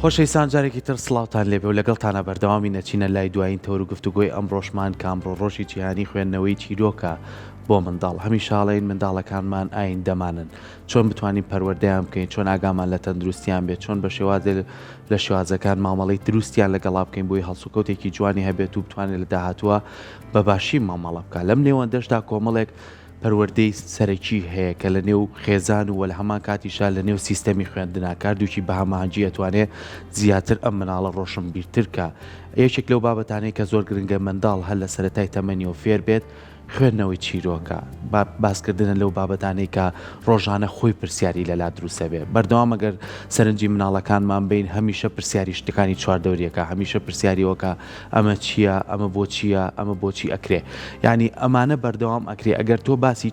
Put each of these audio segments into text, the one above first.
خۆشەویستان جارێکی تر سڵاوتان لێبێ و لەگەڵتانە بەردەوامی نەچینە لای دوایین تەور و گفتوگۆی ئەمڕۆشمان کە ئەمڕۆ ڕۆژی جیهانی خوێندنەوەی چیرۆکە بۆ منداڵ هەمیشە ئەڵێین منداڵەکانمان ئایندەمانن چۆن بتوانین پەروەردەیان بکەین چۆن ئاگامان لە تەندروستیان بێت چۆن بە شێوازێ لە شێوازەکان مامەڵەی دروستیان لەگەڵا بکەین بۆی هەڵسوکەوتێکی جوانی هەبێت و بتوانێت لە داهاتووە بە باشی مامەڵە بکات لەم نێوەندەشدا کۆمەڵێک پەروەردەی سەرەکی هەیە کە لە نێو خێزان و لە هەمان کاتیشا لە نێو سیستەمی خوێندنا کاردووکی بە هەماهەنگی ئەتوانێ زیاتر ئەم مناڵە ڕۆشنبیرتر کا. یەکێک لەو بابەتانەی کە زۆر گرنگە منداڵ هەر لە سەرەتای تەمەنیەوە فێر بێت خوێندنەوەی چیرۆکە، با باسکردنە لەو بابەتانەی کە ڕۆژانە خۆی پرسیاری لەلا دروست ئەبێ. بەردەوام ئەگەر سەرنجی مناڵەکانمان بەین هەمیشە پرسیاری شتەکانی چواردەوری ئەکا، هەمیشە پرسیاری ئەوە کە ئەمە چییە؟ ئەمە بۆ چییە؟ ئەمە بۆچی ئەکرێ؟ یانی ئەمانە بەردەوام ئەکرێ ئەگەر تۆ باسی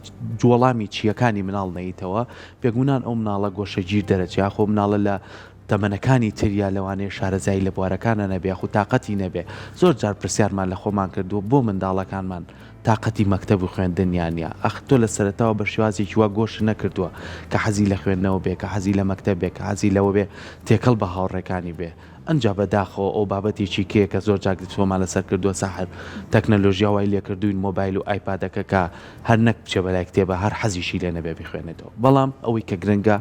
وەڵامی چییەکانی مناڵ نەیتەوە بێگونان ئەو مناڵە گۆشەگیر دەرەچێ یاخۆ مناڵە لە تەمەنەکانی تریا لەوانەیە شارەزایی لە بوارەکانە نەبێ یاخود تاقەتی نەبێ زۆر جار پرسیارمان لە خۆمان کردووە بۆ منداڵەکانمان تاقەتی مەکتەب و خوێندنیان نیە ئەخ تۆ لە سەرەتاوە بە شێوازێکی وا گۆشت نەکردووە کە حەزی لە خوێندنەوە بێ کە حەزی لە مەکتەب بێ کە حەزی لەوە بێ تێکەڵ بە هاوڕێکانی بێ ئەنجا بە داخەوە ئەو بابەتێکی کێ کە زۆر جار گفتوگۆمان لەسەر کردووە ساحر تەکنەلۆژیا وای لێکردووین مۆبایل و ئایپادەکە کە هەر نەک بچێ بەلای کتێبا هەر حەزیشی لێ نەبێ بیخوێنێتەوە بەڵام ئەوەی کە گرنگە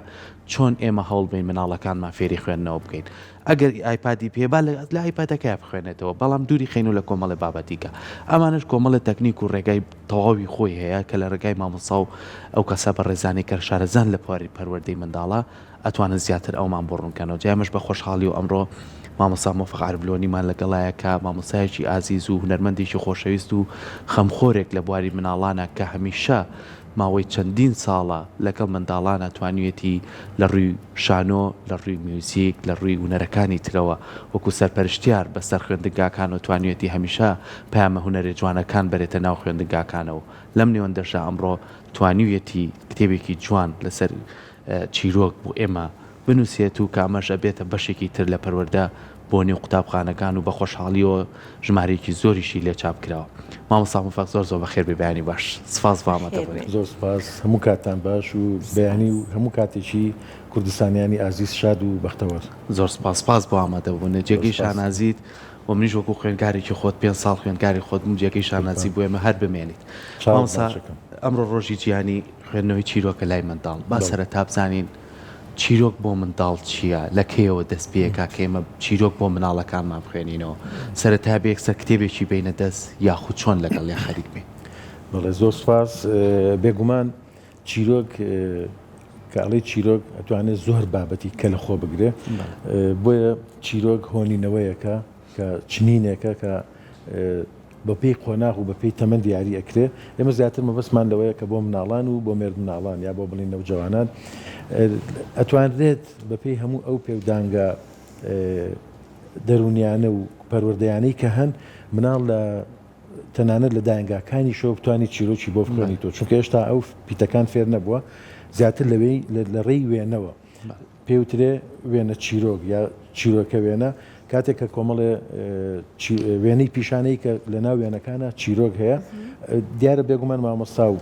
چۆن ئێمە هەوڵ بەین مناڵەکانمان فێری خوێندنەوە بکەین ئەگەر ئایپادی پێ با لە ئایپادەکەیا بخوێنێتەوە بەڵام دووری خەینەوە لە کۆمەڵێ بابەتی کە ئەمانەش کۆمەڵێ تەکنیک و ڕێگای تەواوی خۆی هەیە کە لە ڕێگای مامۆستا و ئەو کەسە بەڕێزانەی کە شارەزان لە بواری پەروەردەی منداڵە ئەتوانن زیاتر ئەومان بۆ ڕوون کەنەوە جا ئێمەش بە خۆشحاڵی و ئەمڕۆ مامۆستا مۆفەق عەربلۆنیمان لەگەڵایە کە مامۆستایەکی ئازیز و هونەرمەندێکی خۆشەویست و خەمخۆرێک لە بواری مناڵانە کە هەمیشە ماوەی چەندین ساڵە لەگەڵ منداڵانا توانیویەتی لە ڕووی شانۆ، لە ڕووی میوزیک، لە ڕووی هونەرەکانی ترەوە وەکو سەرپەرشتیار بەسەر خوێندنگاکانەوە توانیویەتی هەمیشە پەیامە هونەرە جوانەکان بەرێتە ناو خوێندنگاکانەوە لەم نێوەندەشدا ئەمڕۆ توانیویەتی کتێبێکی جوان لەسەر چیرۆک بۆ ئێمە بنووسێت و کە ئەمەش ئەبێتە بەشێکی تر لە پەروەردە بۆ نێو قوتابخانەکان و بە خۆشحاڵیەوە ژمارەیەکی زۆریشی لێ چاپ کراوە. مامۆستا موفەق زۆر زۆر بەخێر بێی بەیانی باش. سپاس بۆ ئامادەبوونت. زۆر سپاس هەموو کاتتان باش و بەیانی و هەموو کاتێکی کوردستانیانی ئازیز شاد و بەختەوەر. زۆر سپاس سپاس بۆ ئامادەبوونت جێگەی شانازیت و منیش وەکو خوێندکارێکی خۆت پێنج ساڵ خوێندکاری خۆت بووم جێگەی شانازی بۆ ئێمە هەر بمێنیت. مامۆستا ئەمڕۆ ڕۆژی جیهانی خوێندنەوەی چیرۆکە لای منداڵ با سەرەتا بزانین چیرۆک بۆ منداڵ چییە؟ لە کەیەوە دەست پێکا کە ئێمە چیرۆک بۆ مناڵەکانمان بخوێنینەوە؟ سەرەتا بێ یەکسەر کتێبێکی بەینە دەست یاخود چۆن لەگەڵیان خەریک بین؟ بەڵێ زۆر سوپاس. بێگومان چیرۆک کە ئەڵێی چیرۆک ئەتوانێت زۆر بابەتی کە لە خۆ بگرێ بۆیە چیرۆک هۆنینەوەیەکە کە چنینێکە کە بە پێی قۆناغ و بە پێی تەمەن دیاری ئەکرێ، ئێمە زیاتر مەبەستمان لەوەیە کە بۆ مناڵان و بۆ مێردمناڵان یا بۆ بڵێین نەوجەوانان ئەتوانرێت بە پێی هەموو ئەو پێودانگە دەروونیانە و پەروەردەیانەی کە هەن مناڵ لە تەنانەت لە دایەنگاکانیشەوە بتوانانی چیرۆکی بۆ بخوێنیتەوە چونکە هێشتا ئەو پیتەکان فێر نەبووە زیاتر لەوێی لە ڕێی وێنەوە پێوترێ وێنە چیرۆک یا چیرۆکە وێنە، کاتێک کە کۆمەڵێ وێنەی پیشانەی کە لە ناو وێنەکانە چیرۆک هەیە، دیارە بێگومان مامۆستا و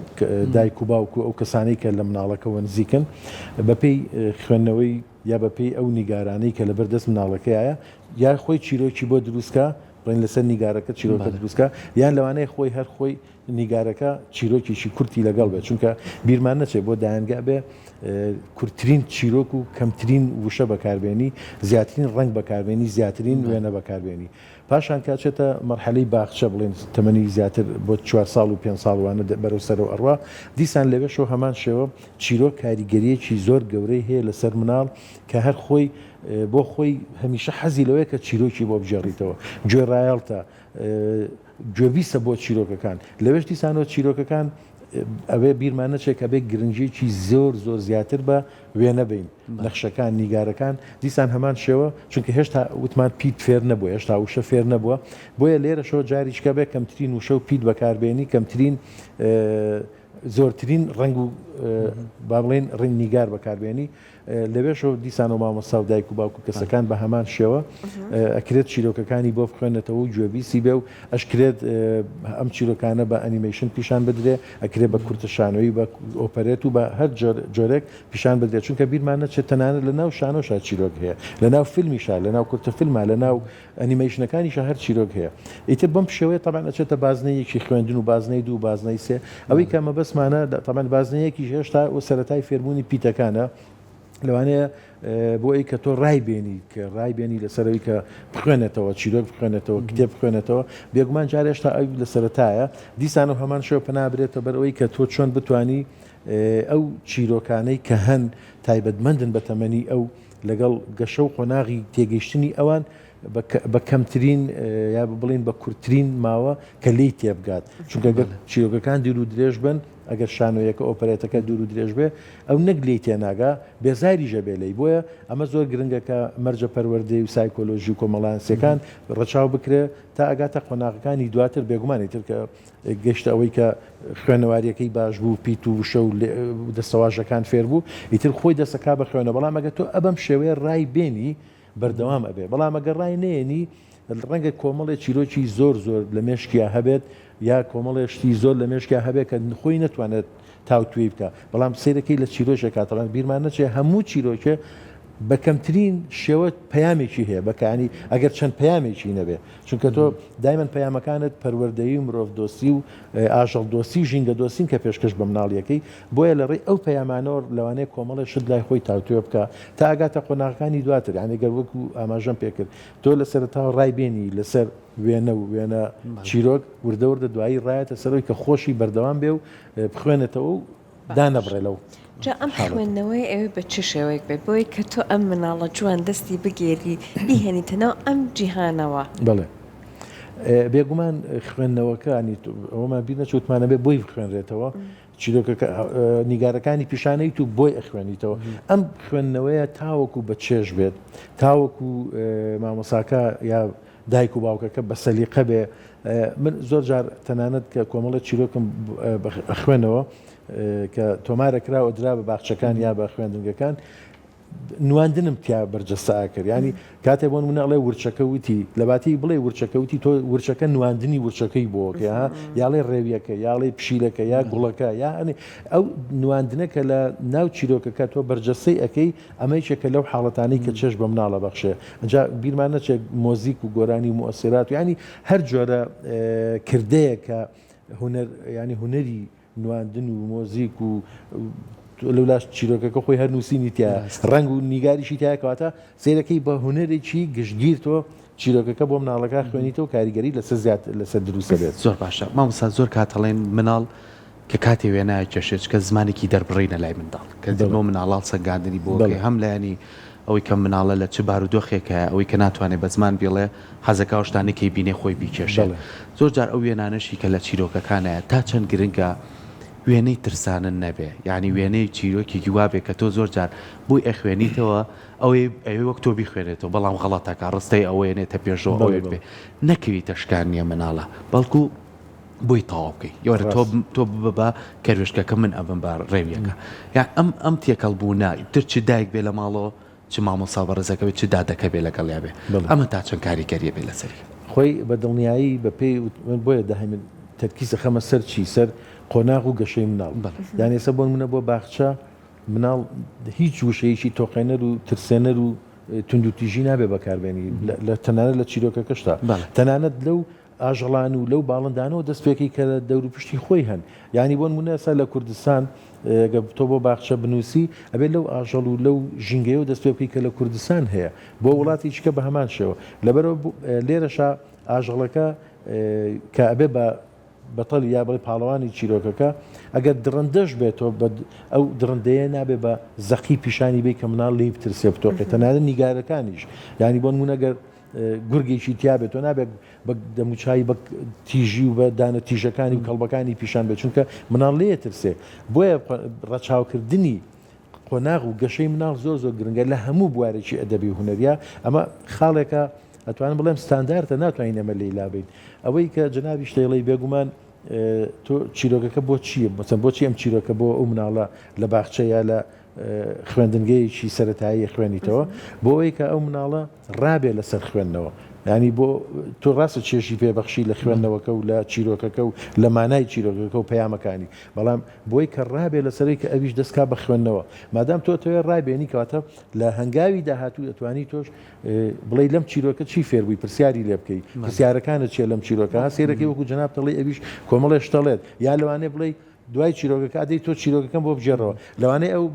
دایک و باوک و ئەو کەسانەی کە لە مناڵەکەوە نزیکن بەپێی خوێندنەوەی یا بەپێی ئەو نیگارانەی کە لەبەر دەست مناڵەکەیە یا خۆی چیرۆکی بۆ دروستکە بڵێن لەسەر نیگارەکە چیرۆکە دروستکە یان لەوانەیە خۆی هەر خۆی نیگارەکە چیرۆکێکی کورتی لەگەڵ بێت، چونکە بیرمان نەچێت بۆ دایەنگە ئەبێ کورتترین چیرۆک و کەمترین وشە بەکاربێنی، زیاترین ڕەنگ بەکاربێنی، زیاترین وێنە بەکاربێنی. پاشان کە ئەچێتە مەرحەلەی باخچە بڵێین تەمەنی زیاتر بۆ چوار ساڵ و پێنج ساڵ وانە بەرەو سەرەوە ئەڕوا، دیسان لەوێشەوە هەمان شێوە چیرۆک کاریگەرییەکی زۆر گەورەی هەیە لەسەر مناڵ کە هەر خۆی بۆ خۆی هەمیشە حەزی لەوەیە کە چیرۆکی بۆ بگێڕیتەوە، گوێڕایەڵتە، گوێبیستە بۆ چیرۆکەکان. لەوێش دیسانەوە چیرۆکەکان ئەبێ بیرمان نەچێت کە ئەبێ گرنگییەکی زۆر زۆر زیاتر بە وێنە بەین. نەخشەکان، نیگارەکان دیسان هەمان شێوە، چونکە هێشتا وتمان پیت فێر نەبووە، هێشتا وشە فێر نەبووە، بۆیە لێرەشەوە جاریچکە بێ کەمترین وشە و پیت بەکاربێنی، کەمترین زۆرترین ڕەنگ و با بڵێین ڕەنگ نیگار بەکاربێنی. لەوێشەوە دیسانەوە مامۆستا و دایک و باوک و کەسەکان بە هەمان شێوە ئەکرێت چیرۆکەکانی بۆ بخوێنێتەوە و گوێبیسی بێ و ئەشکرێت ئەم چیرۆکانە بە ئەنیمەیشن پیشان بدرێ، ئەکرێ بە کورتە شانۆیی بە ئۆپەرێت و بە هەر جۆرێک پیشان بدرێت، چونکە بیرمان نەچێت تەنانەت لە ناو شانۆشا چیرۆک هەیە، لە ناو فیلمیشا، لە ناو کورتە فیلما، لە ناو ئەنیمەیشنەکانیشا هەر چیرۆک هەیە. ئیتر بەم شێوەیە تەبعەن ئەچێتە بازنەی یەکی خوێندن و بازنەی دوو و بازنەی سێ. ئەوەی کە مەبەستمانە تەبعەن بازنەی یەکیش هێشتا سەرەتای فێربوونی پیتەکانە، لەوانەیە بۆ ئەوی کە تۆ ڕای بێنی کە ڕای بێنی لەسەر ئەوی کە بخوێنێتەوە چیرۆک بخوێنێتەوە کتێب بخوێنێتەوە بێگومان جار هێشتا ئەوی لە سەرەتایە دیسان و هەمان شێوە پەنا برێتە بەر ئەوەی کە تۆ چۆن بتانی ئەو چیرۆکانەی کە هەن تایبەتمەندن بە تەمەنی ئەو لەگەڵ گەشە و قۆناغی تێگەیشتنی ئەوان بە کەمترین یا بڵین بە کورتترین ماوە کە لێی تێبگات چونکە گەر چیرۆکەکان دوور و درێژ بن ئەگەر شانۆیەکە ئۆپەرێتەکە دوور و درێژ بێ ئەو نەک لێی تێناگا بێزاریش ئەبێ لێی بۆیە ئەمە زۆر گرنگە کە مەرجە پەروەردەی و سایکۆلۆژی و کۆمەڵانسیەکان ڕەچاو بکرێ تا ئەگاتە قۆناغەکانی دواتر بێگومان ئیتر کە گەشتە ئەوەی کە خوێنەواریەکەی باش بوو پیت و وشە و دەستەواژەکان فێر بوو ئیتر خۆی دەسەکا بە خوێنە بەڵام ئەگەر تۆ ئەبەم شێوەیە ڕای بێنی بەردەوام ئەبێ بەڵام ئەگەر ڕای نەیەنی ڕەنگە کۆمەڵێ چیرۆکی زۆر زۆر لە مێشکیا هەبێت یا کۆمەڵێ شتی زۆر لە مێشکیا هەبێت کە خۆی نەتوانێت تاوتوێی بکا بەڵام سەیرەکەی لە چیرۆکێکا تەبعەن بیرمان نەچێ هەموو چیرۆکێ بە کەمترین شێوە پەیامێکی هەیە بەکانی ئەگەر چەند پەیامێکی نەبێ چونکە تۆ دایمەن پەیامەکانت پەروەردەیی و مرۆڤ دۆستی و ئاژەڵ دۆستی و ژینگە دۆستین کە پێشکەش بە مناڵیەکەی بۆیە لە ڕێی ئەو پەیامانەوە لەوانەیە کۆمەڵێ شت لای خۆی تاوتوێ بکا تا ئەگاتە قۆناغەکانی دواتر یانی گەر وەکو ئاماژەم پێکرد تۆ لە سەرەتاوە ڕای بێنی لەسەر وێنە و وێنە چیرۆک وردە وردە دوایی ڕایەتە سەرەوەی کە خۆشی بەردەوام بێ و بخوێنێتەوە و دانەبڕێ لەو جا ئەم خوێندنەوەیە ئەوێ بە چ شێوەیەک بێت بۆی کە تۆ ئەم مناڵە جوان دەستی بگێری بیهێنیتە ناو ئەم جیهانەوە؟ بەڵێ بێگومان خوێندنەوەکە ینی ئەوەمان بیر نەچێت وتمان ئەبێ بۆی بخوێنرێتەوە چیرۆکەکە نیگارەکانی پیشانەیت و بۆی ئەخوێنیتەوە ئەم خوێندنەوەیە تاوەکو بە چێژ بێت تاوەکو مامۆساکە یا دایک و باوکەکە بە سەلیقە بێ من زۆر جار تەنانەت کە کۆمەڵە چیرۆکم خوێنەوە کە تۆمارە کرا و درا بە باخچەکان یا بە خوێندنگەکان نواندنم تیا بەرجەستە ئەکرد یانی کاتێ بۆ نمونە ئەڵێ ورچەکە وتی لەباتی بڵێ ورچەکە وتی تۆ ورچەکە نواندنی ورچەکەی بۆکە ها یاڵێ ڕێویەکە یاڵێ پشیلەکە یا گوڵەکە یا ئەنی ئەو نواندنە کە لە ناو چیرۆکەکە تۆ بەرجەستەی ئەەکەی ئەمە یەکێکە لەو حاڵەتانەی کە چێژ بە مناڵە بەخشێ ئەجا بیرمان نەچێت مۆزیک و گۆرانی و موئەسیرات و ینی هەر جۆرە کردەیە کە هونەر ینی هونەری نواندن و مۆزیک و لەولاش چیرۆکەکە خۆی هەر نووسینی تیایە ڕەنگ و نیگاریشی تیایە کەواتە سەیرەکەی بە هونەرێکی گشتگیر تۆ چیرۆکەکە بۆ مناڵەکە خوێنیتەوە کاریگەری لەسەر زیاد لەسەر دروستە بێت. زۆر باشە مامۆستا زۆر کات ئەڵێن مناڵ کە کاتێ وێنا ئەکێشێ چکە زمانێکی دەربڕینە لای منداڵ کە بۆ مناڵ هەڵسەنگاندنی بۆ ئەکەی هەم لایەنی ئەوەی کە مناڵە لە چ بارودۆخێکایە ئەوەی کە ناتوانێ بە زمان بیڵێ حەزەکا ئەو شتانەی کەی بینێ خۆی بیکێشێ زۆر جار ئەو وێنانەشی کە لە چیرۆکەکانایە تا چەند گرنگە وێنەی ترسانن نەبێ یانی وێنەی چیرۆکێکی وابێ کە تۆ زۆر جار بۆی ئەخوێنیتەوە ئەوەی ئەوێ وەک تۆ بیخوێنێتەوە بەڵام غەڵەتەکە ڕستەی ئەوەیەنێتە پێشەوە ئەوەی بێ نەکەویتە شکانیە مناڵە بەڵکو بۆی تەواو بکەی یۆرە تۆ تۆ ببە بە کەروێشکەکە من ئەبم بە ڕێویەکە یا ئەم ئەم تێکەڵ بوونە تر چ دایک بێ لە ماڵەوە چ مامۆسا بەڕێزەکە بێ چ دادەکە بێ لەگەڵیا بێ ئەمە تا چەند کاریگەریە بێ لەسەری؟ خۆی بە دڵنیایی بە پێی من بۆیە دەهەمین تەرکیز ئەخەمە سەر چی سەر قۆناغ و گەشەی مناڵ یان ئێستا بۆ نمونە بۆ باخچە مناڵ هیچ وشەیەکی تۆقێنەر و ترسێنەر و توندوتیژی نابێ بەکاربێنی لە تەنانەت لە چیرۆکەکەشتا تەنانەت لەو ئاژەڵان و لەو باڵندانەوە دەست پێکەی کە لە دەوروپشتی خۆی هەن یانی بۆ نمونە ئێستا لە کوردستان گەر تۆ بۆ باخچە بنووسی ئەبێت لەو ئاژەڵ و لەو ژینگەیەوە دەست پێ بکەی کە لە کوردستان هەیە بۆ وڵاتی چکە بە هەمان شێوە لەبەرەوە لێرەشا ئاژەڵەکە کە ئەبێ بە بەتەڵی یا بڵێ پاڵەوانی چیرۆکەکە ئەگەر دڕندەش بێتەوە بە ئەو دڕندەیە نابێ بە زەقی پیشانی بی کە مناڵ لێی بترسێ بتۆقێت تەنانەت نیگارەکانیش یانی بۆ نمونە گەر گورگێکی تیا بێت تۆ نابێت بە دەموچاوی بە تیژی و بە دانە تیژەکانی و کەڵبەکانی پیشان بێت چونکە مناڵ لێ ترسێ بۆیە ڕەچاوکردنی قۆناغ و گەشەی مناڵ زۆر زۆر گرنگە لە هەموو بوارێکی ئەدەبی و هونەریە ئەمە خاڵێکە ئەتوانم بڵێم ستاندارتە ناتوانین ئەمە لێی لابین ئەوەی کە جەنابیش دەیڵێی بێگومان تۆ چیرۆکەکە بۆ چییە مەسەن بۆچی ئەم چیرۆکە بۆ ئەو مناڵە لە باخچە یا لە. خوێندنگەیەکی سەتایی خوێنیتەوە بۆ ئەوەی کە ئەو مناڵە ڕابێ لەسەر خوێندنەوە ینی بۆ تۆ ڕاستە چێژی پێبەخشی لە خوێندنەوەکە و لە چیرۆکەکە و لە مانای چیرۆکەکە و پەیامەکانی بەڵام بۆی کە ڕابێ لەسەرەوەی کە ئەویش دەستکا بە خوێندنەوە مادام تۆ ئەتەوێ ڕایبێنی کەواتە لە هەنگاوی داهاتوو دەتوانی تۆش بڵێی لەم چیرۆکە چی فێربووی پرسیاری لێ بکەی پرسیارەکانت چیە لەم چیرۆکە ها سەیرەکەی وەکو جەنابت ئەڵێی ئەویش کۆمەڵێ شت ئەڵێت یا لەوانەیە بڵێی دوای چیرۆکەکە ئەدەی تۆ چیرۆکەکەم بۆ بگێڕەوە لەوانەیە ئەو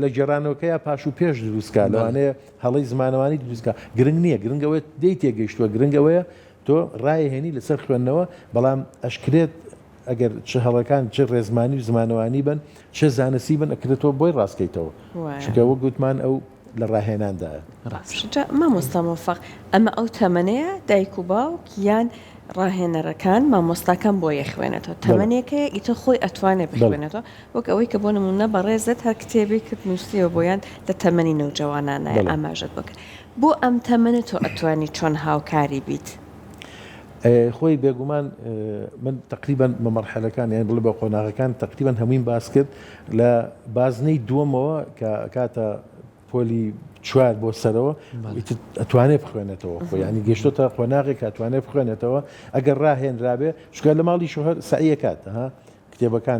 لە گێڕانەوەکەیا پاش و پێش دروست کا لەوانەیە هەڵەی زمانەوانی دروست کا گرنگ نییە گرنگ ئەوەیە لێی تێگەیشتووە گرنگ ئەوەیە تۆ ڕایهێنی لەسەر خوێندنەوە بەڵام ئەشکرێت ئەگەر چ هەڵەکان چ ڕێزمانی و زمانەوانی بن چ زانستی بن ئەکرێت تۆ بۆی ڕاستکەیتەوە چونکە وەک گوتمان ئەو لە ڕاهێناندایە. ڕاستە. جا مامۆستا مۆفەق ئەمە ئەو تەمەنەیە دایک و باوک یان ڕاهێنەرەکان مامۆستاکان بۆی ئەخوێنێتەوە تەمەنێک هەیە ئیتر خۆی ئەتوانێ بخوێنێتەوە وەک ئەوەی کە بۆ نموونە بەڕێزت هەر کتێبێکت نووسیوە بۆیان لە تەمەنی نەوجەوانانایە ئاماژەت بۆ کرد بۆ ئەم تەمەنە تۆ ئەتوانی چۆن هاوکاری بیت؟ خۆی بێگومان من تەقریبەن بە مەرحەلەکان یان بڵێ بە قۆناغەکان تەقریبەن هەموویم باس کرد لە بازنەی دووەمەوە کە کاتە پۆلی چوار بۆ سەرەوە ئەتوانێ بخوێنێتەوە خۆ ینی گەشتۆتە قۆناغێک ئەتوانێت بخوێنێتەوە ئەگەر ڕاهێنرابێ چونکە لە ماڵی شوهر سەعیەکات ها کتێبەکان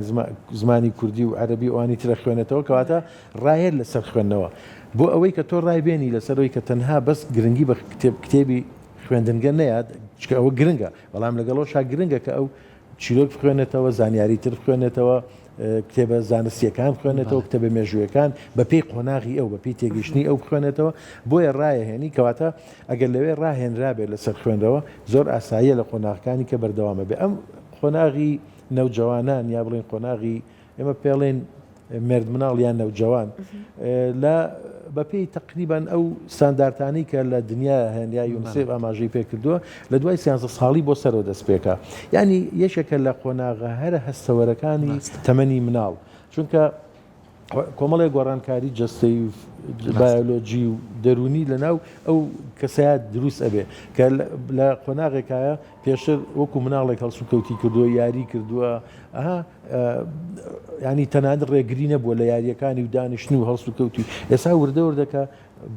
زمانی کوردی و عەرەبی ئەوانی ترە خوێنێتەوە کەواتە ڕایەت لەسەر خوێندنەوە بۆ ئەوەی کە تۆ ڕایبێنی لەسەرەوەی کە تەنها بەس گرنگی بە کتێب کتێبی خوێندنگە نەیات چکە ئەوە گرنگە بەڵام لەگەڵەوەشا گرنگە کە ئەو چیرۆک بخوێنێتەوە زانیاری تر بخوێنێتەوە کتێبە زانستیەکان بخوێنێتەوە کتێبە مێژوویەکان بەپێی قۆناغی ئەو بەپێی تێگەیشتنی ئەو بخوێنێتەوە بۆیە ڕایەهێنی کەواتە ئەگەر لەوێ ڕاهێنرابێت لەسەر خوێنرەوە زۆر ئاساییە لە قۆناغەکانی کە بەردەوامە بێ ئەم قۆناغی نەوجەوانان یا بڵێین قۆناغی ئێمە پێڵێن مێردمناڵ یان نەوجەوان لە بەپێی تقریبان ئەو ستاندارتانی کە لە دنیا هەن یا یونسێف ئاماژەی پێکردووە لە دوای سیانزە ساڵی بۆ سەرەوە دەست پێکە ینی یەکێکە لە قۆناغە هەرە هەستەوەرەکانی تەمەنی مناڵ چونکە کۆمەڵێک گۆڕانکاری جەستەی و بایۆلۆجی و دەروونی لەناو ئەو کەسەیا دروست ئەبێ کە لە قۆناغێکایە پێشتر وەکو مناڵێک هەڵسوکەوتی کردووە یاری کردووە ئەها ینی تەنانەت ڕێگری نەبووە لە یاریەکانی و دانیشتن و هەڵسوکەوتی ئێستا وردە وردەکە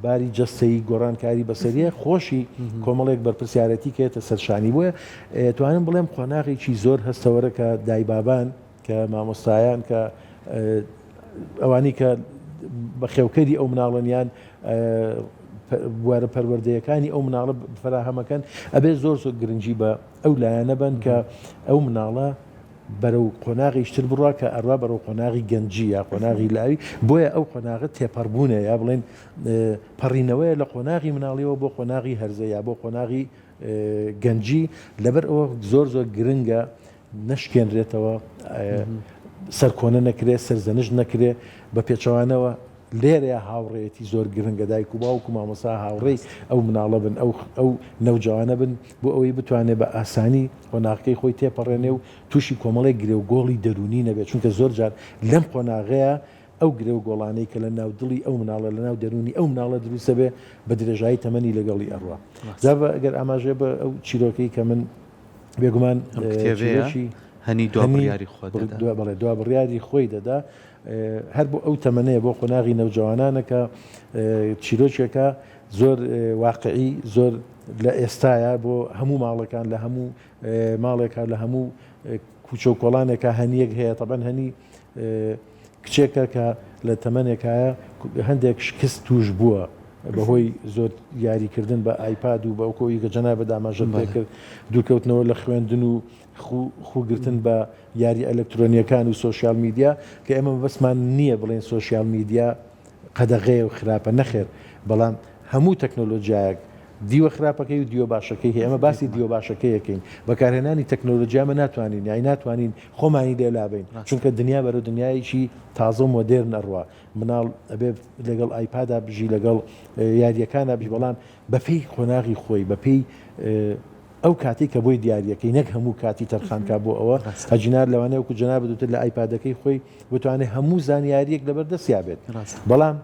باری جەستەیی گۆڕانکاری بەسەریە خۆشی کۆمەڵێک بەرپرسیارەتی کێتە سەرشانی بۆیە توانم بڵێم قۆناغێکی زۆر هەستەوەرە کە دایبابان کە مامۆستایان کە ئەوانی کە بەخێوکەری ئەو مناڵن یان بوارە پەروەردەیەکانی ئەو مناڵە فراهەمەکەن ئەبێ زۆر زۆر گرنگی بە ئەو لایەنە بن کە ئەو مناڵە بەرەو قۆناغیشتر بڕوا کە ئەڕوا بەرەو قۆناغی گەنجی یا قۆناغی لاوی بۆیە ئەو قۆناغە تێپەڕبوونە یا بڵێن پەڕینەوەیە لە قۆناغی مناڵیەوە بۆ قۆناغی هەرزە یا بۆ قۆناغی گەنجی لەبەر ئەوە زۆر زۆر گرنگە نەشکێنرێتەوە، سەرکۆنە نەکرێ، سەرزەنشت نەکرێ، بە پێچەوانەوە لێرەیا هاوڕێیەتی زۆر گرنگە، دایک و باوک و مامۆستا هاوڕێی ئەو مناڵە بن، ئەو ئەو نەوجەوانە بن بۆ ئەوەی بتوانێ بە ئاسانی قۆناغەکەی خۆی تێپەڕێنێ و تووشی کۆمەڵێک گرێ و گۆڵی دەروونی نەبێ، چونکە زۆر جار لەم قۆناغەیا ئەو گرێ و گۆڵانەی کە لە ناو دڵی ئەو مناڵە، لە ناو دەروونی ئەو مناڵە دروست دەبێ، بە درێژایی تەمەنی لەگەڵی ئەڕوا. جا ئەگەر ئاماژەیە بە ئەو چیرۆکەی کە من بێگومان ئەم کتێبەیە چیرۆکی هەنی دوا هەنی بڕیاری خۆ دەدا. دوا بەڵێ دوا بڕیاری خۆی دەدا هەر بۆ ئەو تەمەنەیە بۆ قۆناغی نەوجەوانانە کە چیرۆکێکە زۆر واقعی زۆر لە ئێستایا بۆ هەموو ماڵەکان لە هەموو ماڵێکا لە هەموو کوچە و کۆڵانێکا هەنیەک هەیە تەبەن هەنی کچێکە کە لە تەمەنێکایە هەندێک شکست توش بووە بەهۆی زۆر یاریکردن بە ئایپاد و بە ئەوکۆی کە جەنابت ئاماژەت پێ کرد دوورکەوتنەوە لە خوێندن و خووگرتن بە یاری ئەلکترۆنیەکان و سۆشیال میدیا کە ئێمە مەبەستمان نییە بڵێن سۆشیال میدیا قەدەغەیە و خراپە نەخێر بەڵام هەموو تەکنۆلۆجیایەک دیوە خراپەکەی و دیوە باشەکەی هەیە ئێمە باسی دیوە باشەکەی ئەکەین بەکارهێنانی تەکنۆلۆجیا ئێمە ناتوانین یانی ناتوانین خۆمانی لێ لابەین چونکە دنیا بەرەو دنیایەکی تازە و مۆدێرن ئەڕوا مناڵ ئەبێ لەگەڵ ئایپادا بژی لەگەڵ یاریەکانا بژی بەڵام بەپێی قۆناغی خۆی بەپێی ئەو کاتەی کە بۆی دیاریەکەی نەک هەموو کاتی تەرخانکا بۆ ئەوە ئەجینا لەوانەیە وەکو جەنابت وتت لە ئایپادەکەی خۆی بتوانێت هەموو زانیاریەک لەبەر دەستیا بێت بەڵام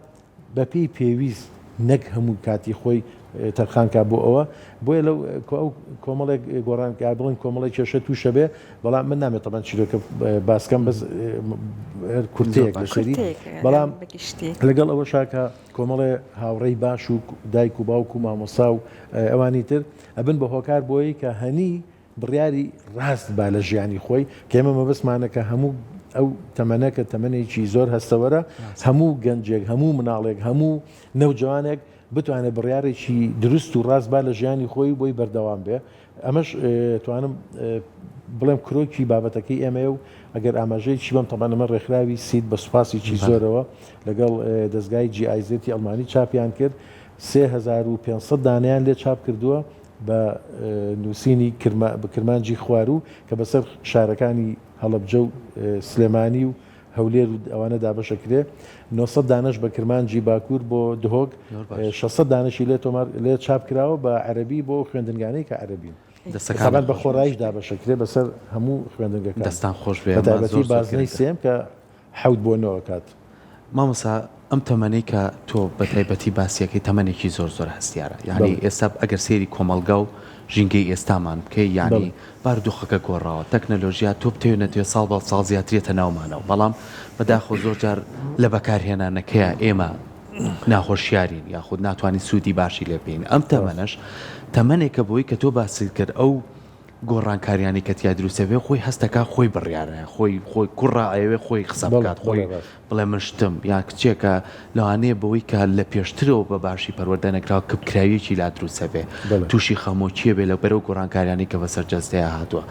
بەپێی پێویست نەک هەموو کاتی خۆی. تەرخان کا بۆ ئەوە بۆیە لەو ئەو کۆمەڵێک گۆڕان کا بڵێن کۆمەڵێک کێشە تووشە بێ بەڵام من نامێت تەبەن چیرۆکە باسکەم بەس کورتەیەک لەسەری بەڵام لەگەڵ ئەوە شاکە کۆمەڵێ هاوڕێی باش و دایک و باوک و مامۆسا و ئەوانی تر ئەبن بە هۆکار بۆی کە هەنی بڕیاری ڕاست با لە ژیانی خۆی، کە ئێمە مەبەستمانە کە هەموو ئەو تەمەنە کە تەمەنێکی زۆر هەستەوەرە، هەموو گەنجێک، هەموو مناڵێک، هەموو نەوجەوانێک بتوانێت بڕیارێکی دروست و ڕاست با لە ژیانی خۆی و بۆی بەردەوام بێ. ئەمەش توانم بڵێم کرۆکی بابەتەکەی ئێمەیە و ئەگەر ئاماژەیەکی بەم تەبعەن ئەمە ڕێکخراوی سید بە سوپاسێکی زۆرەوە لەگەڵ دەزگای GIZ ی ئەڵمانی چاپیان کرد، 3500 دانەیان لێ چاپ کردووە. بە نووسینی کرمانجی خواروو کە بەسەر شارەکانی هەڵەبجە و سلێمانی و هەولێر و ئەوانە دابەشەکرێ، 900 دانەش بە کرمانجی باکوور بۆ دهۆک، 600 دانەشی لێ تۆمار لێ چاپ کراوە بە عەرەبی بۆ ئەو خوێندنگانەی کە عەرەبین. دەستەکانت تەبعەن بە خۆش بێت. خۆڕاییش دابەشەکرێ بەسەر هەموو خوێندنگەکان. دەستان خۆش بێ. بە ئەمە تایبەتی زۆر زۆر بازنەی گرنگە. سێیەم کە حەوت بۆ نۆ ئەکات. مامۆستا ئەم تەمەنەی کە تۆ بە تایبەتی باسیەکەی تەمەنێکی زۆر زۆر هەستیارە یانی بەڵێ. ئێستا ئەگەر سەیری کۆمەڵگا و ژینگەی ئێستامان بکەی یانی بەڵێ. بارودۆخەکە گۆڕاوە تەکنەلۆژیا تۆ بتەوێ نەتەوێ ساڵ بە ساڵ زیاتریەتە ناومانەوە بەڵام بەداخەوە زۆر جار لە بەکارهێنانەکەیا ئێمە ناهۆشیارین یاخود ناتوانین سوودی باشی لێ ببینین ئەم ڕاستە. تەمەنەش تەمەنێکە بۆی کە تۆ باست کرد ئەو گۆڕانکاریانەی کە تیا دروست ئەبێ خۆی هەست دەکا خۆی بڕیارە خۆی خۆی کوڕە ئەیەوێ خۆی قسە بەڵێ بکات خۆی بەڵێ ڕاست. بڵێ من شتم یان کچێکە لەوانەیە بەوەی کە لە پێشترەوە بە باشی پەروەردە نەکراوە کپکراویەکی لا دروست ئەبێ بەڵێ. تووشی خەمۆکیە بێ لە بەرەو گۆڕانکاریانەی کە بەسەر جەستەیا هاتووە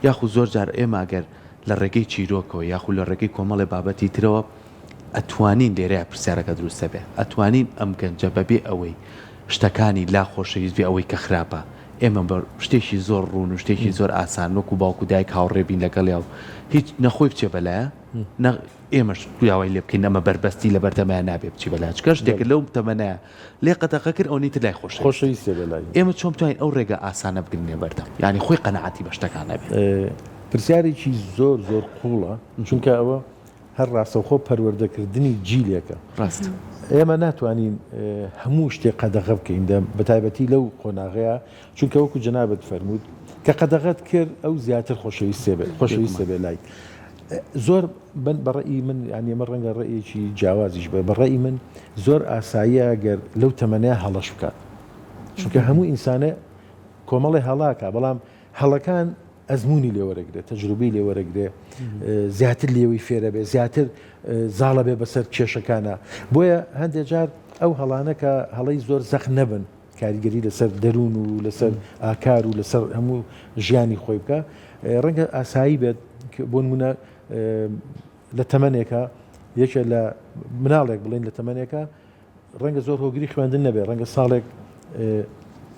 یاخود زۆر جار ئێمە ئەگەر لە ڕێگەی چیرۆکەوە یاخود لە ڕێگەی کۆمەڵێ بابەتی ترەوە ئەتوانین لێرەیا پرسیارەکە دروست ئەبێ ئەتوانین ئەم گەنجە بەبێ ئەوەی شتەکانی لا خۆشەویست بێ ئەوەی کە خراپە ئێمە بە شتێکی زۆر ڕوون و شتێکی زۆر ئاسان وەکو باوک و دایک هاوڕێ بین لەگەڵیا و هیچ نە خۆی بچێ بەلایە نە ئێمەش داوای لێ بکەین ئەمە بەربەستی لەبەردەمیا نابێ بچی بەلای چونکە شتێکە لەو تەمەنەیە لێ قەدەغە کرد ئەوەنەی تر لای خۆشەویستە خۆشەویستە بەلای. ئێمە چۆن بتوانین ئەو ڕێگا ئاسانە بگرینە بەردەم یانی خۆی قەناعەتی بە شتەکان هەبێ؟ پرسیارێکی زۆر زۆر قووڵە چونکە ئەوە هەر ڕاستەوخۆ پەروەردەکردنی جیلێکە. ڕاستە. ئێمە ناتوانین هەموو شتێک قەدەغە بکەین بە تایبەتی لەو قۆناغەیە چونکە وەکو جەنابت فەرمووت کە قەدەغەت کرد ئەو زیاتر خۆشەویستێ بێت خۆشەویستە بێ لایت زۆر بن بە ڕەئی من یانی ئەمە ڕەنگە ڕەئیەکی جیاوازیش بێ بە ڕەئی من زۆر ئاساییە گەر لەو تەمەنەیە هەڵەش بکات چونکە هەموو ئینسانێ کۆمەڵێ هەڵاکە بەڵام هەڵەکان ئەزموونی لێ وەرەگرێ، تەجروبەی لێ وەرەگرێ، زیاتر لێوەی فێرە بێ، زیاتر زاڵە بێ بەسەر کێشەکانا. بۆیە هەندێ جار ئەو هەڵانە کە هەڵەی زۆر زەق نەبن، کاریگەری لەسەر دەروون و لەسەر ئاکار و لەسەر هەموو ژیانی خۆی بکا، ڕەنگە ئاسایی بێت بۆ نموونە لە تەمەنێکا یەکێ لە مناڵێک بڵێین لە تەمەنێکا ڕەنگە زۆر هۆگری خوێندن نەبێ، ڕەنگە ساڵێک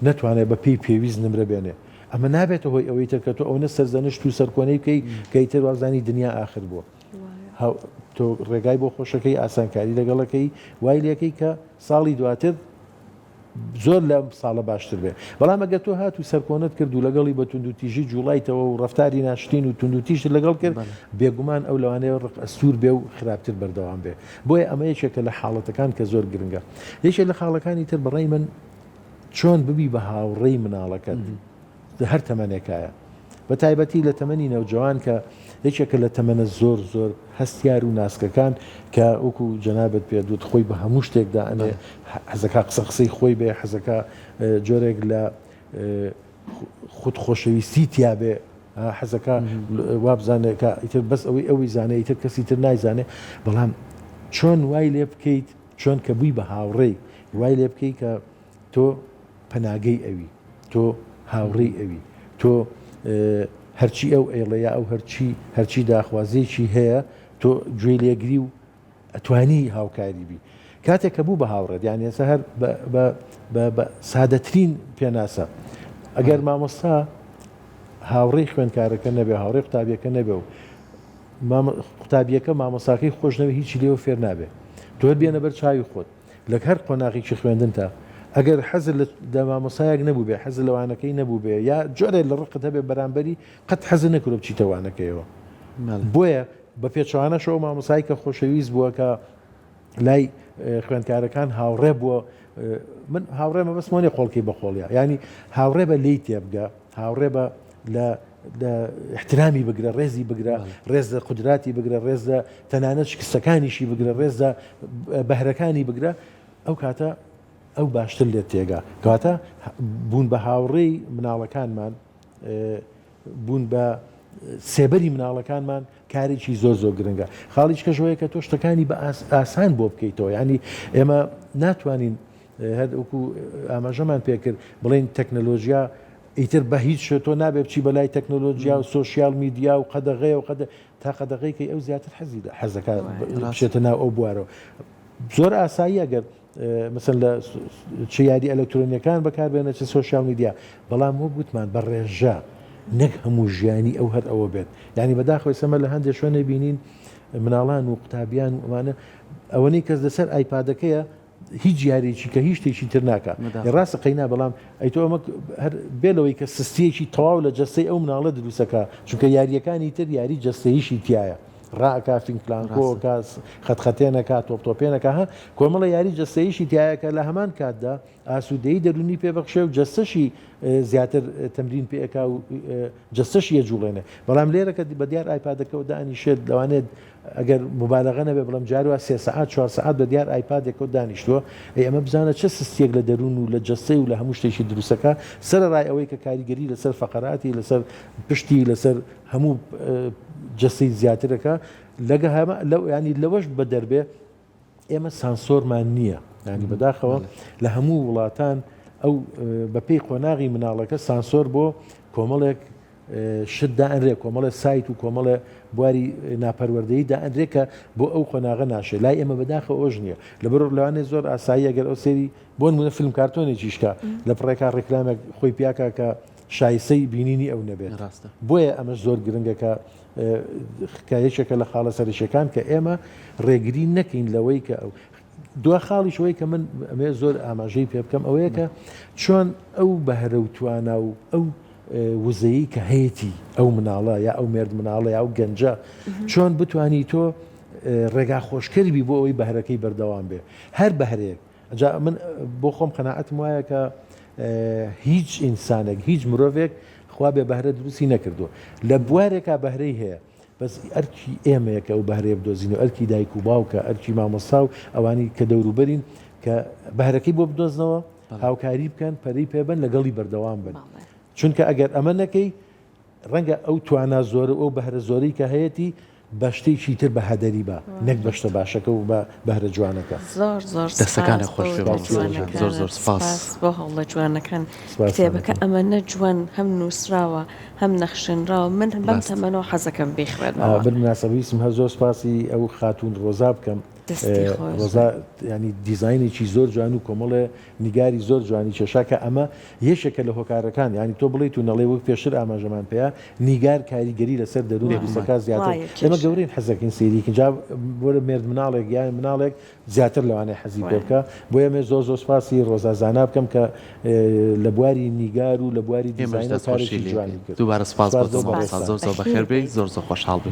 نەتوانێت بە پێی پێویست نمرە بێنێ. ئەمە نابێتە هۆی ئەوەی تر کە تۆ ئەونە سەرزەنشت و سەرکۆنەی بکەی کە ئیتر وابزانی دنیا ئاخر بووە. تۆ ڕێگای بۆ خۆشەکەی ئاسانکاری لەگەڵەکەی وای لێکەی کە ساڵی دواتر زۆر لەم ساڵە باشتر بێ. بەڵام ئەگەر تۆ هات و سەرکۆنەت کرد و لەگەڵی بە توندوتیژی جوڵایتەوە و ڕەفتاری ناشرین و توندوتیژت لەگەڵ کرد، بێگومان ئەو لەوانەیە ڕق ئەستوور بێ و خراپتر بەردەوام بێ. بۆیە ئەمە یەکێکە لە حاڵەتەکان کە زۆر گرنگە. یەکێک لە خاڵەکانی تر بەڕای من چۆن ببی بە هاوڕێی مناڵەکەت لە هەر تەمەنێکایە. بە تایبەتی لە تەمەنی نەوجەوان کە یەکێکە لە تەمەنە زۆر زۆر هەستیار و ناسکەکان کە وەکو جەنابت پێت وت خۆی بە هەموو شتێک دائەنێ حەزەکا قسە قسەی خۆی بێ حەزەکا جۆرێک لە خود خۆشەویستی تیابێ حەزەکا وابزانێ کە ئیتر بەس ئەوەی ئەوی زانێ ئیتر کەسی تر نایزانێ بەڵام چۆن وای لێ بکەیت چۆن کە بووی بە هاوڕێی وای لێ بکەیت کە تۆ پەناگەی ئەوی، تۆ هاوڕێی ئەوی، تۆ هەرچی ئەو ئەیڵێ یا ئەو هەرچی هەرچی داخوازیەکی هەیە تۆ گوێی لێگری و ئەتوانی هاوکاری بی. کاتێک کە بوو بە هاوڕێت یانی ئێستا هەر بە سادەترین پێناسە ئەگەر مامۆستا هاوڕێی خوێندکارەکە نەبێ هاوڕێی قوتابیەکە نەبێ و قوتابیەکە مامۆساکەی خۆش نەوێ هیچی لێوە فێر نابێ تۆ هەر بێنە بەر چاوی خۆت لە هەر قۆناغێکی خوێندنتا ئەگەر حەزت لە مامۆستایەک نەبووبێ، حەزت لە وانەکەی نەبووبێ یا جۆرێ لە ڕقت هەبێ بەرامبەری، قەت حەزت نەکردووە بچیتە وانەکەیەوە. بۆیە بە پێچەوانەشەوە ئەو مامۆستای کە خۆشەویست بووە، کە لای خوێندکارەکان هاوڕێ بووە، من هاوڕێ مەبەستم وانیە قۆڵکەی بە قۆڵیا یانی هاوڕێ بە لێی تێبگە هاوڕێ بە لە لە احترامی بگرە ڕێزی بگرە ڕێز لە قودراتی بگرە ڕێز لە تەنانەت شکستەکانیشی بگرە ڕێز لە بەهرەکانی بگرە ئەو کاتە ئەو باشتر لێت تێگا کەواتە بوون بە هاوڕێی مناڵەکانمان بوون بە سێبەری مناڵەکانمان کارێکی زۆر زۆر گرنگە خاڵیش کەش وەیە کە تۆ شتەکانی بە ئاسان بۆ بکەیتەوە ینی ئێمە ناتوانین هەر وەکو ئاماژەمان پێکرد بڵین تەکنەلۆژیا ئیتر بە هیچ شێ تۆ نابێ بچی بەلای تەکنۆلۆژیا و سۆشیال میدیا و قەدەغەیە و قەدە تا قەدەغەیکەی ئەو زیاتر حەزی حەزەکە بچێتە ناو ئەو بوارەوە زۆر ئاسایی ئەگەر مەسەن لە چ یاری ئەلکترۆنیەکان بەکاربێنە چ سۆشیال میدیا بەڵام وەک گوتمان بە ڕێژە نەک هەموو ژیانی ئەو هەر ئەوە بێت یعنی بەداخەوە ئێستا لە هەندێک شوێنێ بینین مناڵان و قوتابیان و ئەمانە ئەوەنەی کەس لەسەر ئایپادەکەیە هیچ یاریی کە هیچ شتێکی تر ناکە ڕاستە قەینا بەڵام ئەی تۆ ئەمە هەر بێ لەوەی کە سستیەکی تەواو لە جەستەی ئەو مناڵە دروستەکە چونکە یاریەکانی تر یاری جەستەییشی تایە ڕائەکا فینکلانکۆ ئەکا خەت خەتێن ئەکا تۆپ تۆپێن ئەکا ها کۆمەڵە یاری جەستەییشی تیایە کە لە هەمان کاتدا ئاسوودەیی دەروونی پێ بەخشێ و جەستەشی زیاتر تەمرین پێ ئەکا و جەستەشی ئەجوڵێنێ بەڵام لێرە کە بە دیار ئایپادەکەوە دانیشێت لەوانەیە ئەگەر مبالغە نەبێ بڵێم جار وا سێ سەعات چوار سەعات بە دیار ئایپادێکەوە دانیشتووە ئەی ئەمە بزانە چ سستیەک لە دەروون و لە جەستەی و لە هەموو شتێکی دروستەکە سەرەڕای ئەوەی کە کاریگەری لەسەر فەقەراتی لەسەر پشتی لەسەر هەموو جەستەی زیاترەکە لەگە هەمە لەو ینی لەوەش بەدەر بێ ئێمە سانسۆرمان نییە ینی بەداخەوە لە هەموو وڵاتان ئەو بەپێی قۆناغی مناڵەکە سانسۆر بۆ کۆمەڵێک شت دائەنرێ کۆمەڵێ سایت و کۆمەڵێ بواری ناپەروەردەیی دائەنرێ کە بۆ ئەو قۆناغە ناشێ لای ئێمە بەداخە ئەوش نییە لەبەر لەوانێ زۆر ئاسایی ئەگەر ئەو سێری بۆ نمونە فیلم کارتۆنێکیشکە لە پڕێکا ڕێکلامێک خۆی پیاکە کە شایستەی بینینی ئەو نەبێت. ڕاستە. بۆیە ئەمەش زۆر گرنگە کە کە یەکێکە لە خاڵە سەرەکیەکان کە ئێمە ڕێگری نەکەین لەوەی کە ئەو دوا خاڵیش ئەوەی کە من ئەمێ زۆر ئاماژەی پێ بکەم ئەوەیە کە چۆن ئەو بەهرە و توانا و ئەو وزەیی کە هەیەتی ئەو مناڵە یا ئەو مێرد مناڵە یا ئەو گەنجە چۆن بتانی تۆ ڕێگا خۆشکەر بی بۆ ئەوەی بەهرەکەی بەردەوام بێ هەر بەهرەیەک جا من بۆ خۆم قەناعەتم وایە کە هیچ ئینسانێک هیچ مرۆڤێک خوا بێ بەهرە دروستی نەکردووە لە بوارێکا بەهرەی هەیە بەس ئەرکی ئێمەیە کە ئەو بەهرەیە بدۆزین و ئەرکی دایک و باوکە ئەرکی مامۆستا و ئەوانی کە دەوروبەرین کە بەهرەکەی بۆ بدۆزنەوە هاوکاری بکەن پەرەی پێبن لەگەڵی بەردەوام بن چونکە ئەگەر ئەمە نەکەی ڕەنگە ئەو توانا زۆرە و ئەو بەهرە زۆرەی کە هەیەتی بە شتێکی تر بە هەدەری با نەک بە شتە باشەکە و بە بەهرە جوانەکە. زۆر زۆر دەستەکانت سپاس خۆش بۆ بێ وتە مامۆستا گیان زۆر جوانەکانت زۆر سپاس. سپاس بۆ هەوڵە جوانەکان سپاستان کتێبەکە ئەکەم. ئەمەنە جوان هەم نووسراوە هەم نەخشێنراوە من بەم ڕاست. تەمەنەوە حەزەکەم بیخوێنمەوە. بالمناسبە ویستم هەر زۆر سپاسی ئەو خاتوون ڕۆزا بکەم دەستی خۆش ڕۆزا بێ. یانی دیزاینێکی زۆر جوان و کۆمەڵێ نیگاری زۆر جوانی کێشا کە ئەمە یەکێکە لە هۆکارەکان یانی تۆ بڵێیت و نەڵێی وەک پێشتر ئاماژەمان پێیا نیگار کاریگەری لەسەر دەروون دروستەکات زیاتر ئێمە گەورەین حەزەکەین سەیری کەین جا بۆ مێرد مناڵێک یان مناڵێک زیاتر لەوانەیە حەزی پێ بکا بۆیە ئەمێ زۆر زۆر سوپاسی ڕۆزا زانا بکەم کە لە بواری نیگار و لە بواری ئێمەش دیزاینەوە دەستخۆشی کارێکی لێ جوانی ئەکەین کرد دووبارە سوپاس سوپاس بۆ بۆ تۆ مامۆستا بەڕێزتان. زۆر زۆر بەخێر بێی زۆر زۆر خۆشحاڵ بووین.